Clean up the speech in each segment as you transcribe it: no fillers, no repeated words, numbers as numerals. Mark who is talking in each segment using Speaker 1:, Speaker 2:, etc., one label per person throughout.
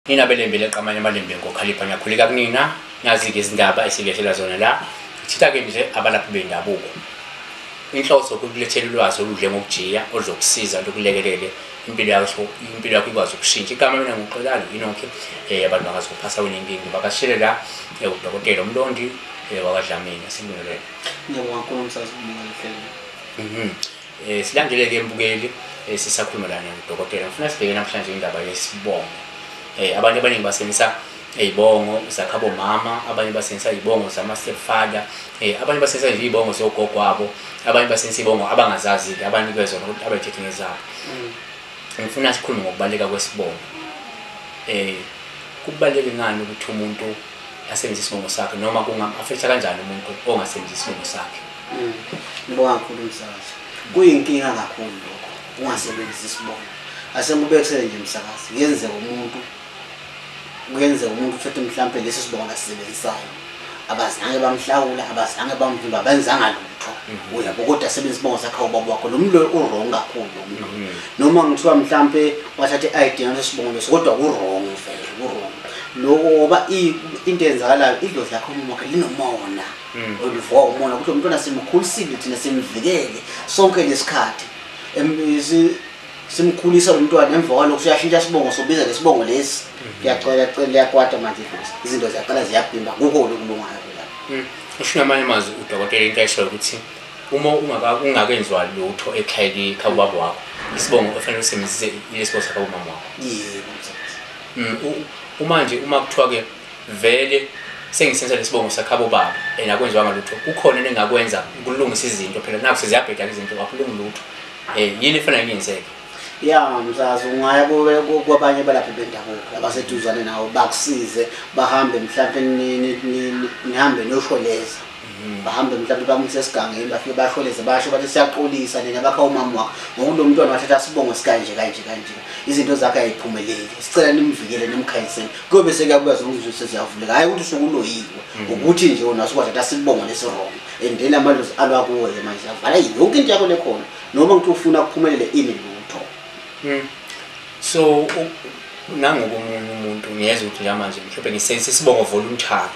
Speaker 1: Nina belembe leqamanye amalembe ngokhalipha ngiyakhuleka kunina nazi-ke izindaba esilethela zona la thitha-ke nje abalaphi bendabuko. Inhloso ukulethela ulwazi oludle ngokujiya oluzokusiza lukulekelele impilo yakho ikwazi ukushintsha. Igama mina nguXolani Enoch, abantu bangazi ukuphasa wenenkinga ngivakashele la udokotela uMlondi wakwaDlamini. Asibingelele.
Speaker 2: Ngiyabonga kakhulu umsakazi ukubingelela.
Speaker 1: Silandele-ke embukeli, sisakhuluma la nodokotela. Ngifuna sibheke namhlanje indaba yesibongo. Abantu abaningi basebenzisa izibongo zakhabo mama, abanye basebenzisa izibongo zama-stepfather, abanye basebenzisa izibongo zogogo wabo, abanye basebenzisa izibongo abangazazi-ke abanikwe zona ukuthi abayithethe ngezabo. Ngifuna sikhulume ngokubaluleka kwesibongo. Kubaluleke ngani ukuthi umuntu asebenzise isibongo sakhe, noma kungam-affecta kanjani umuntu ongasebenzisi isibongo sakhe?
Speaker 2: Ngibonga kakhulu umsakazi. Kuyinkinga kakhulu lokho ungasebenzisi isibongo. Asemubekisele nje umsakazi, kuyenzeka umuntu uthathe mhlambe lesi sibongo asisebenzisayo, abazange bamhlawula, abazange bamvimba, abenzanga lutho. Uyabo, kodwa asebenzisa isibongo sakhe ubaba wakho. Lo muntu u-wrong kakhulu lo muntu. Noma ngithiwa mhlambe wathatha i-ID ngaleso sibongo leso, kodwa ku-wrong vele, ku-wrong. Lokho ngoba into eyenzakalayo, idlozi lakho umama wakhe linomona. Oluvuka umona ukuthi umntwana simkhulisile thina, simvikele sonke lesikhathi. Simkhulisa lo mntwana, emva kwalokho siyashintsha isibongo, sobiza lesibongo lesi. Liyacela liyakwata manje idlozi. Izinto ziyaqala ziyabhimba, kukho lokulungayo la.
Speaker 1: Usho ngamanye amazwi udokotela into ayishoyo ukuthi uma ungakenziwa lutho ekhaya kababa wakho, isibongo ofanele usebenzise ilesibongo sakho umama wakho.
Speaker 2: Yebo.
Speaker 1: Uma nje uma kuthiwa ke vele sengisenza lesibongo sakhabo baba and akwenziwanga lutho, kukhona engakwenza ukulungisa izinto phela nakho seziyabheda izinto, akulungi lutho. Yini efanele ngiyenzeke?
Speaker 2: Ya mzazi, ungaya kwabanye balaphi bendabuko abaseduzane nawe bakusize, bahambe mhlawumbe nihambe niyosholeza. Bahambe mhlawumbe bamuse esigangeni, bafike basholeze, basho bathi siyaxolisa nina bakha umama wakho ngokulo mntwana wathatha sibongo sikanje kanje kanje, izinto zakhe ayiphumeleli, sicela nimvikele nimkhanyisele. Kuyobe sekuyabuya zonke izinto seziyavuleka. Hhayi ukuthi usukuloyiwe, ukuthi nje wona usukwathatha sibongo lesi-wrong and then amadlozi alwa kuwe-ke manje, avala yonke into yakho lekhona, noma ngithi ufuna kuphumelele ini lutho.
Speaker 1: So nangokomunye umuntu ngiyezwa ukuthi njengamanje mhlawumbe ngisebenzisa isibongo voluntary.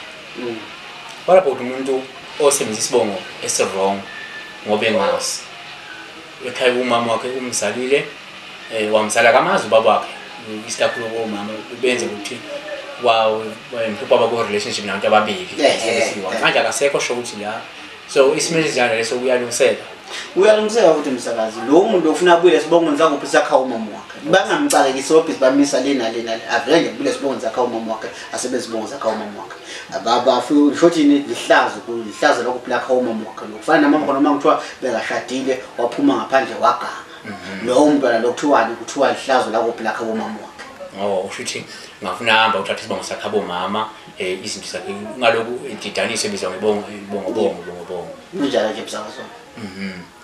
Speaker 1: What about umuntu osebenzisa isibongo esi-wrong ngoba engazi? Ekhaya umama wakhe umzalile, wamzala kamazi ubaba wakhe, isikakhulu komama benze ukuthi mhlawumbe baba ku-relationship nabantu ababili. Manje akasekho sho ukuthi la. So isimo esinjalo leso kuyalungiseka.
Speaker 2: Uyalungiseka futhi umsakazi. Lo muntu ofuna abuyele esibongweni sakuphi sakha umama wakhe. Bangamcakekisi obhizi bamisa le nale nale. Avele nje kubuyele esibongweni sakha umama wakhe, asebenzise isibongo sakha umama wakhe. Abafika shothini lihlazo, lihlazo lokho lakha umama wakhe. Lokufana namama khona uma kuthiwa bekashadile waphuma ngaphandle waganga. Lowo mntwana lokuthiwani kuthiwa lihlazo lakuphi lakha umama wakhe.
Speaker 1: Oh, usho ukuthi ngafuna hamba uthatha isibongo sakhe abomama, izinto zakhe ngaloku ididaniswe ebizwa ngebongo bongo bongo bongo bongo.
Speaker 2: Kunjalo nje msakazo.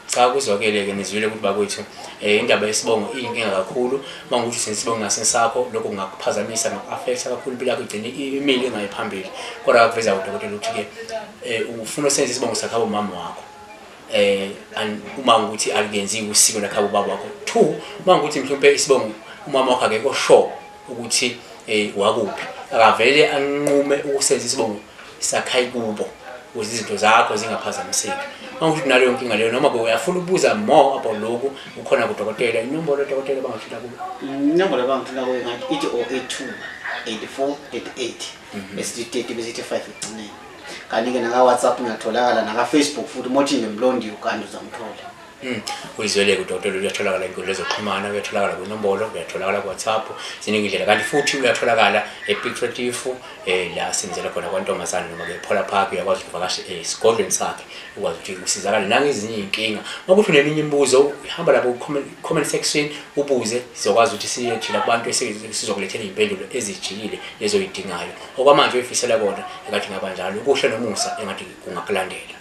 Speaker 1: Cha, kuzwakele-ke, nizwile ukuthi bakwethu indaba yesibongo iyinkinga kakhulu. Uma ngukuthi usebenzisa isibongo ngasesakho, lokho kungakuphazamisa, kungaku-affecta kakhulu impilo yakho, igcine imile ingayi phambili. Kodwa akuveza udokotela ukuthi-ke ufuna usebenzise isibongo sakho abomama wakho, uma ngukuthi alukenziwe usiko lakhabo baba wakho. 2, uma ngukuthi mhlawumbe isibongo umama wakho akekho sure ukuthi wakuphi, akavele anqume ukusebenzisa isibongo sakhe kubo ukuze izinto zakho zingaphazamiseki. Uma ukuthi naleyo nkinga leyo, noma ke uyafuna ukubuza more about lokhu, ukhona kudokotela. Inombolo yodokotela bangathinta kuyo?
Speaker 2: Inombolo abangathinta kuyo ngathi ithi 082 84 38 besithi 30 besithi 5 ekugcineni. Kanti-ke naka-WhatsApp ngiyatholakala, naka-Facebook futhi, mothi nje Mlondi kanti uzamthola.
Speaker 1: Uyizwele-ke udokotela, uyatholakala ey'nkundleni zokuxhumana, uyatholakala kwinombolo, uyatholakala ku-WhatsApp, ziningi indlela. Kanti futhi uyatholakala ePiet Retief, la asebenzela khona kwantombazane noma-ke ePhola Park. Uyakwazi ukuvakasha esigodlweni sakhe, ukwazi ukuthi usizakale nangezinye iy'nkinga. Uma kuthi uneminye imibuzo, hamba lapho ku-comment section ubuze, sizokwazi ukuthi siye thina kubantu sizokulethela iy'mpendulo ezijikile lezo oy'dingayo. Okwamanje oyifisela kona engathi ngaba njalo, ukuhle nomusa engathi kungakulandela.